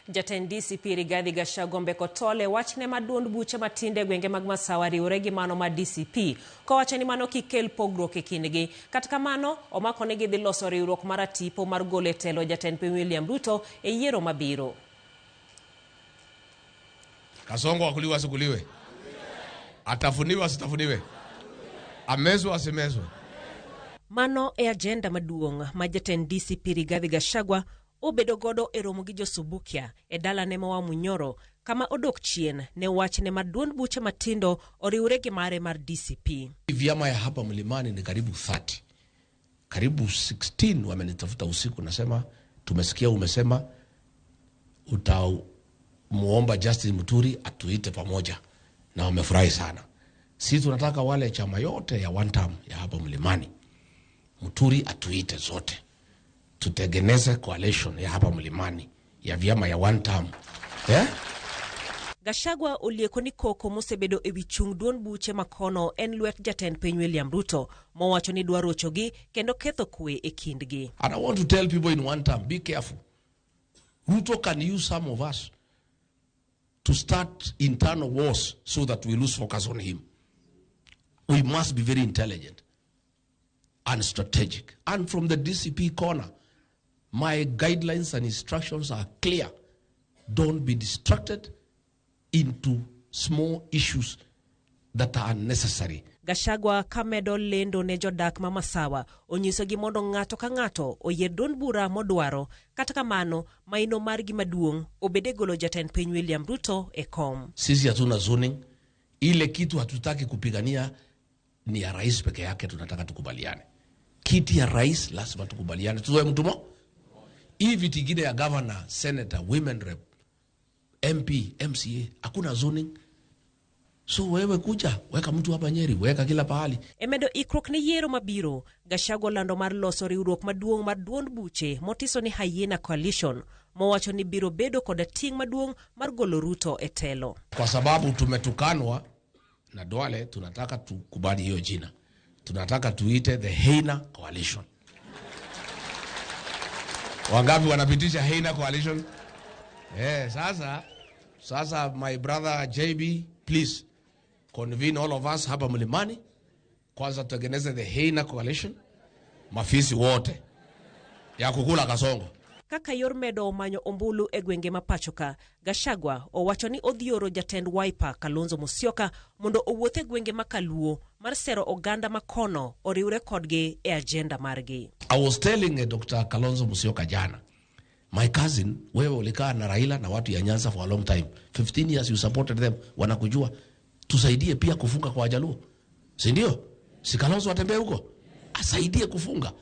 Jatend DCP Rigathi Gachagua ombeko tol e wachne ma duond buche matindo e gwenge mag Masawa riwore gi mano mar DCP kowacho ni mano kik kel pogruok e kindgi. Kata kamano, omako ni gidhi loso riwruok mar atipo mar golo e telo jatend piny William Ruto e yiero mabiro. Kasongo akuliwe asikuliwe? Atafuniwe asitafuniwe? Amezwe asimezwe? Mano e agenda maduong' ma jatend DCP Rigathi Gachagua obedo godo e romo gi josubukia e dalane ma Wamunyoro kama odok chien ne wachne mar duond buche matindo oriwre gi mare mar DCP. Vyama ya hapa mlimani ni karibu 30. Karibu 16 wamenitafuta usiku, nasema tumesikia umesema utamuomba Justin Muturi atuite pamoja, na wamefurahi sana. Sisi tunataka wale chama yote ya one term ya hapa mlimani, Muturi atuite zote, tutengeneze coalition ya hapa mlimani ya vyama ya one term, yeah? Gachagua olieko ni koko mosebedo e wi chung duond buche makono en lwet jatend piny William Ruto mowacho ni dwa rochogi kendo ketho kwe e kindgi. And I want to tell people in one term, be careful. Ruto can use some of us to start internal wars so that we lose focus on him. We must be very intelligent and strategic. And from the DCP corner, my guidelines and instructions are clear. Don't be distracted into small issues that are unnecessary. Gachagua kamedo lendo ne jodak ma Masawa onyisogi mondo ng'ato ka ng'ato oyier duond bura modwaro. Kata kamano, maino margi maduong' obed e golo jatend piny William Ruto e kom. Sisi hatuna zoning. Ile kitu hatutaki kupigania ni ya rais peke yake, tunataka tukubaliane. Kiti ya rais lazima tukubaliane, tuzoe mtu mo. Hii viti ingine ya governor, senator, women rep, MP, MCA, hakuna zoning. So wewe kuja, weka mtu hapa Nyeri, weka kila pahali. E medo ikruok ne yiero mabiro, Gachagua olando mar loso riwruok maduong' mar duond buche motiso ni Hyena Coalition, mowacho ni biro bedo koda ting' maduong' mar golo Ruto e telo. Kwa sababu tumetukanwa na Duale, tunataka tukubali hiyo jina. Tunataka tuite the Hyena Coalition. Wangapi wanapitisha Hyena Coalition? Sasa my brother JB, please convene all of us hapa mlimani. Kwanza tutengeneze the Hyena Coalition, mafisi wote ya kukula Kasongo. Kaka yor medo manyo ombulu e gwenge ma pachoka, Gachagua owacho ni odhi oro jatend Wiper Kalonzo Musyoka mondo owuoth e gwenge ma Kaluo mar sero oganda ma kono oriwre kodgi e agenda margi. I was telling Dr. Kalonzo Musyoka jana, my cousin, wewe ulikaa na Raila na watu ya Nyanza for a long time. 15 years you supported them, wanakujua. Tusaidie pia kufunga kwa Wajaluo. Si ndio? Si Kalonzo atembee huko? Asaidie kufunga.